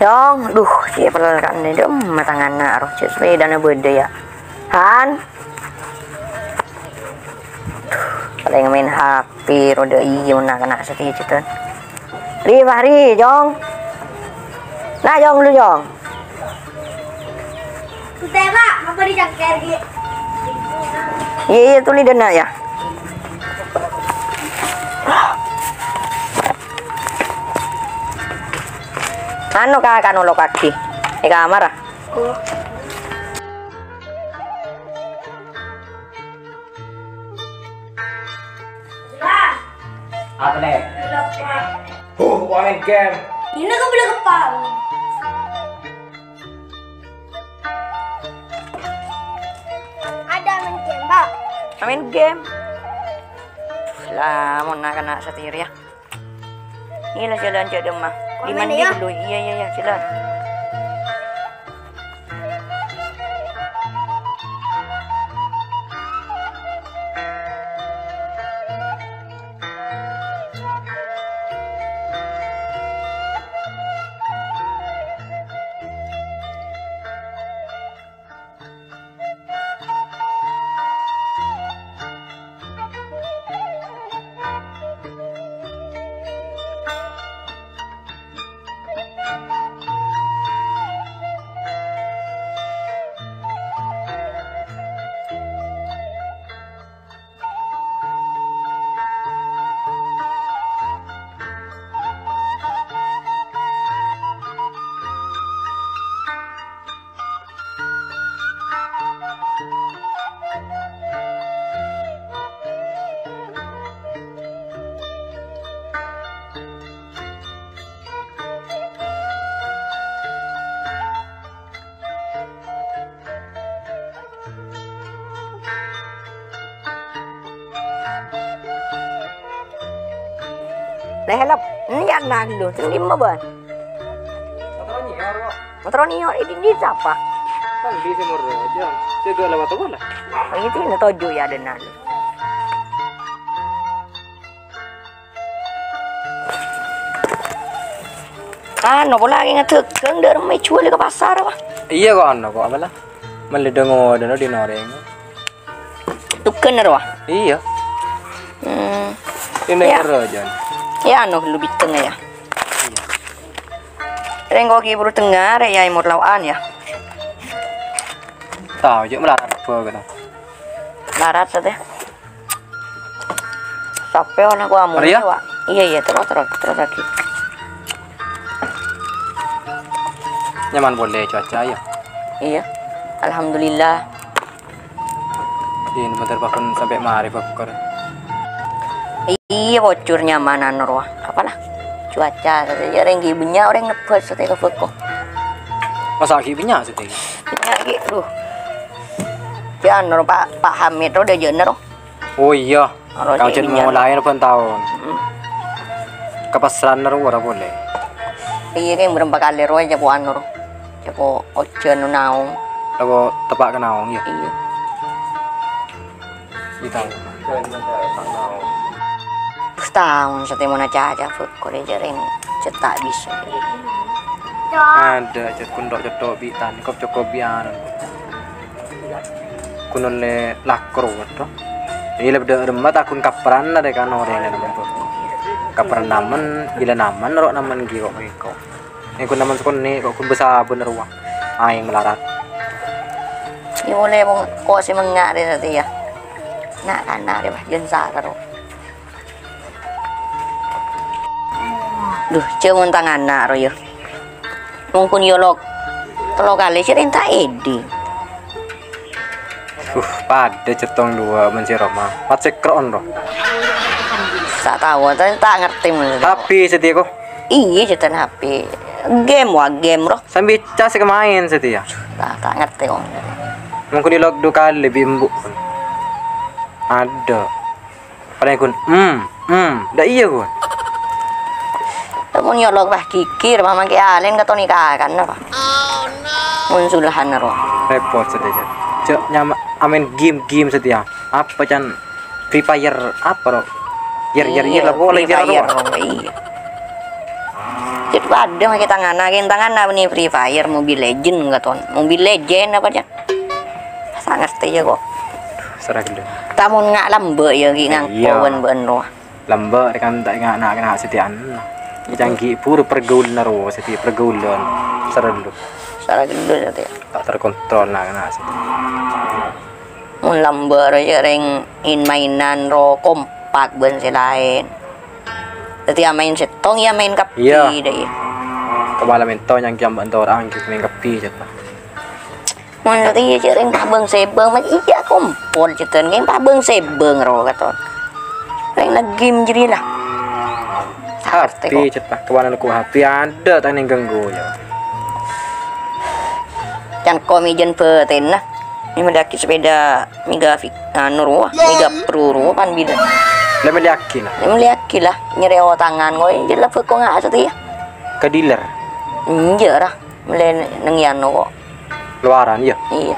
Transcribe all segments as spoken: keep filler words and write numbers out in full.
Yong, duh, cè' pèlèl kan, dum, matanganna, aroh, cè' sepèdana bâdâ, ya. Han. Palèng maèn H P, roda iyâ, mon na'-kana' satèya, cè' ton. Ri, Fahri, Jong. Na', Jong, lu, Jong. Sutera, apa dicangker, Gi? Iyâ, iyâ, tuli dâna', ya. Anu, Ka, kan nolok kaki. È kamar, ah. Apa, Nek? Huh, mau main game. Ini kan boleh kepal. Ada main game, Pak. Main game. Lah, mon na'-kana' satèya, ya. Iyâ la, jhâlân cè' dâmma. Ḍimma, ya? Iyâ, iyâ, iyâ, jhâlân. Lè, help. Ini anak lu, sing dimma, Bân? Motor nyiar, kok. Motor nyiar, ini di siapa? Kan di Timur aja. Jaga lewat apa lah? Oh, itu ini tojo ya, ada nak. Anu, pola lagi ngadhâghâng, dâ' remma èjhuwâl ka pasar, apa? Iyâ, kok, anu, kok, apa lah? Mellè dâ-ngodâna ḍi Norèng. Tuken, ro, ah? Iyâ. Hmm. Ini ya. Ro, Jan. Ya, anu, lu biteng, ya. Iyâ. Rèng kok ghi' buru tengnga, rè, ya, èmor lao'an, ya. Tao, jhâ' malarat apa, kata. Larat, satèya. Sampai ana ku amun. Arya? Iyâ, iyâ, terus, terus, terus lagi. Nyaman polè cuaca, ya? Iyâ. Alhamdulillah. Ini bentar bahkan sampai mari, Bokor. Iyâ, bocor nyaman, anu, rowa. Apalah? Cuaca, satèya rèng ghi' bânnya' orèng nebbhâs, satèya ka bâko. Masa ghi' bânnya', satèya? Bânnya' ghi', duh. Jhâ' anu, Pak, Pak Hamid, ro, dâjâna, ro. Oh, iyâ. Aro Kau cè' jhât nèng molaè bân taon. Mm. Ka passaran rowa ora polè. Iyâ, kan bârâmpa kalè rowa jhâ' po anu ro. Jhâ' po ojhân naong. Apa teppa' ka naong, ya? Iyâ. Iyâ, taon. Wis taon satèya mon acaca, Bu. Kok rè jhâ' rèng cè' ta' bisa. Ada, cè' kondok cetto bi' tan, kop cokop bi' anan. Kun ollè lakor, waduh. Iyâ, lebbi dâ' remma ta' kun kaperan arè kan orèng namen, Bu. Kaperan namen, gila namen, ro' namen ghi' kok bâko. Iyâ, kun namen sakonè', kok kun bâsa bhender, wa. Aèng malarat. Iyâ, ollè, Bu, kok sè mengnga' rè satèya. Na'-kana' rè, Pak, jhân sara, ro. Duh, jhâ' mon tang ana' ro, yâ. Mongkon yolok tello kalè sè rèng ta' èdhi. Uh, padâ cèttong duwâ' bân sè Roma. Pat sèkro'on ro. Ta' tao, ta', ta' ngartè mon. H P satèya ko? Iyâ, cètan H P. Game, wa, game ro. Sambi cas sè kamaèn satèya. Ta', ta' ngartè, kok. Mongkon yolok du kalè bi' embu'. Adâ'. Palèng kun, "Em, em." Dâ' iyâ, kun. Mon yolok, bah, ghighir, bah, mangkè alèn katonè kakan, apa? Mon sulahan, ro. Repot satèya. Jhâ' nyama amèn game-game satèya. Apa can Free Fire apa, ro? Yer, yer, yer, apa, Free Fire, ro, iyâ. Cè' Padâ makè tanganna, kèng tanganna bânnè Free Fire, Mobile Legend, katon. Mobile Legend apa, Cak? Sa ngartè, yâ, kok. Sera ghellâ'. Tamon nga' lambâ', yâ, ghi' ngangko Iyâ. bân-bân rowa. Lambâ' rè kan ta' ènga' na'-kana' sè tèyan. Canggi buru pergaulan rowa, sè pergaulan. Sera ghellâ'. Sera ghellâ', yâ, tè. Ta' terkontrol na'-kana' sè tèyan. Mon lambâ' rowa, yâ, rèng in-mainan ro kompak bân sè laèn. Dhâddhi, yâ maèn sèttong, yâ maèn kabbhi, Iyâ. dâ' iyâ. Kepala mento nyangki amba' entor anggi maèn kabbhi, cèt, Pak. Mon dhâddhi, yâ, cè' rèng pabâng-sèbâng, ma' iyâ kompol, cètèn, kèng pabâng-sèbâng ro, katon. Rèng la game jârèya, la. Happy, cèt, Pak. Kepala nèko happy, adâ' ta' nèng ganggu, yâ. Can ko mèjân bâtènna. Mè' mellèyaghi sepeda Mega Fik-, anu rowa, Mega Pro rowa, pan bilâ. La mellèyaghi, la. La mellèyaghi, la. Nyarè otangan, kok, jâ' la bhâko nga' satèya. Ka dealer? Enjâ', ra. Mellè neng yano, kok. Luaran, yâ? Iyâ.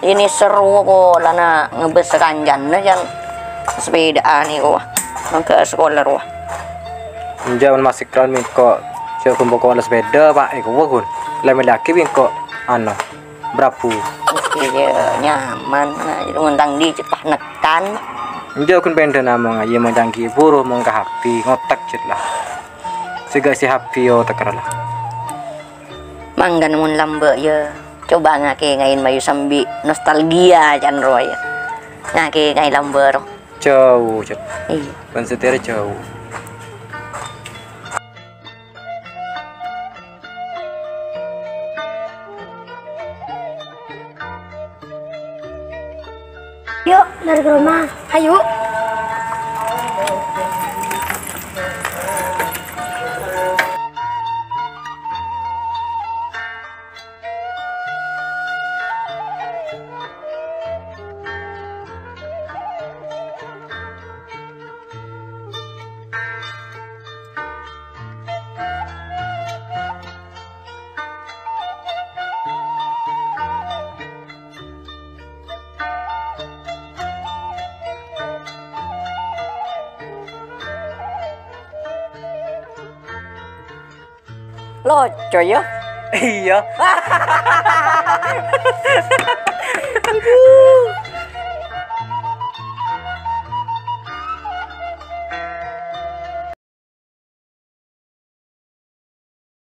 Ini seru, kok, lana ngebâs sakancana, can sepedaan, kok. Mangga sekolah, rowa. Enjâ', mon masih kron, mèngko. Jâ' ghun pokok la sepeda, Pak, èko, ghun. La mellèyaghi, mèngko, anu. Prabu. Iyâ, nyaman. Nah, jadi ngontang di cepah nekan. Enjâ' ghun pendhâ namong, yâ, mon canggi buru, mon ka happy, ngotek, cèt, la. Sè ga' sè happy, yâ, otek ra, la. Mangghâna mon lambâ', yâ. Coba ngakè ngaèn mayu sambi nostalgia, can rowa, yâ. Ngakè ngaèn lambâ' ro. Jhâu, cèt. Iyâ. Bân satèya jhâu. Yuk, lari ke rumah. Ayo. Loco, yâ? Iyâ.